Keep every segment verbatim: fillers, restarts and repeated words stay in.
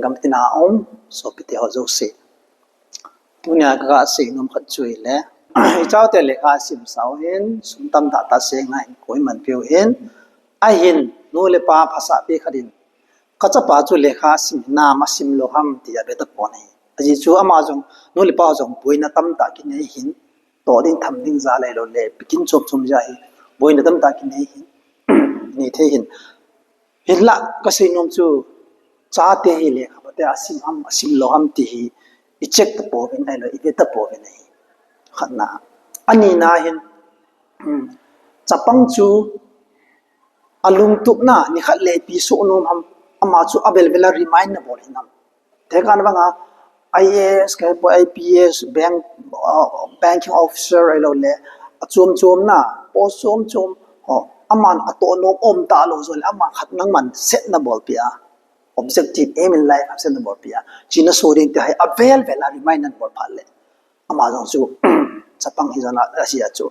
Gam tina um, sopite ho jouse. Tunia ka sei nom khat chu ahile, ichaote lekha sim sau hin, sum tamtah tah seng a hin, koiman piu hin, ahin, nu le pa phasah pi khat in, ka chapa chu lekha sim nam a sim lou ham ti a ve tapon ahi. Ajeh chu ama jong, nu le pa jong boina tamtah kinei hin, toh ding tham ding ja lei lou le, pikin chom chom ja hi, boina tamtah kinei hin, nei thei hin. Hinlah ka sei nom chu, chate hi lekha pha te a sim ham, a sim lou ham ti hi, i check tapouvin ahilou, i ve tapouvin ahi. Khatna. Anina hin, um, chapang chu a lungtupna, nikhat le ipi soh nom ham, ama chu avel vel a remind na bol hin ham. Tekah vanga I A S, ka po I P S, bank, uh, banking officer ahilou le, a chom chom na, post chom chom, ho, aman atoh nom um talou jong le, aman khat nangman set na bolpeh a, objective, aim in life, set na bolpeh a, china so ding ti hi avel vel a remind na bol phat le. Ama jong chu, chapang hi jong a, asia chu.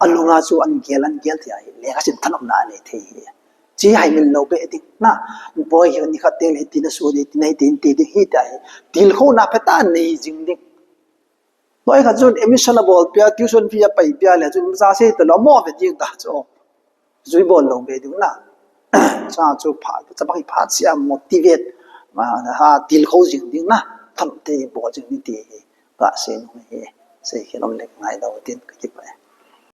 Alunga chu an gel, an gel thei ahi, lekha sim thanopna anei thei hi. Chi hai min lou be ding na, boi hi nikhat teng le tina so ding, tina hi tin ti ding hi ta hi. Tilkhouna phatah nei jing ding. Loi khat chun admission a bolpeh a, tuition fee a paipeh a le chun cha sei talou, mo ve ding ta chu. Jui bol lou be ding na. Cha chu phat, chapang hi phat sia motivate. Ma, ha, tilkhou jing ding na. Thanop te bol jing ding ti hi. Ka sei nom hi. Sei khelom le ngai dau tin ka kipah e.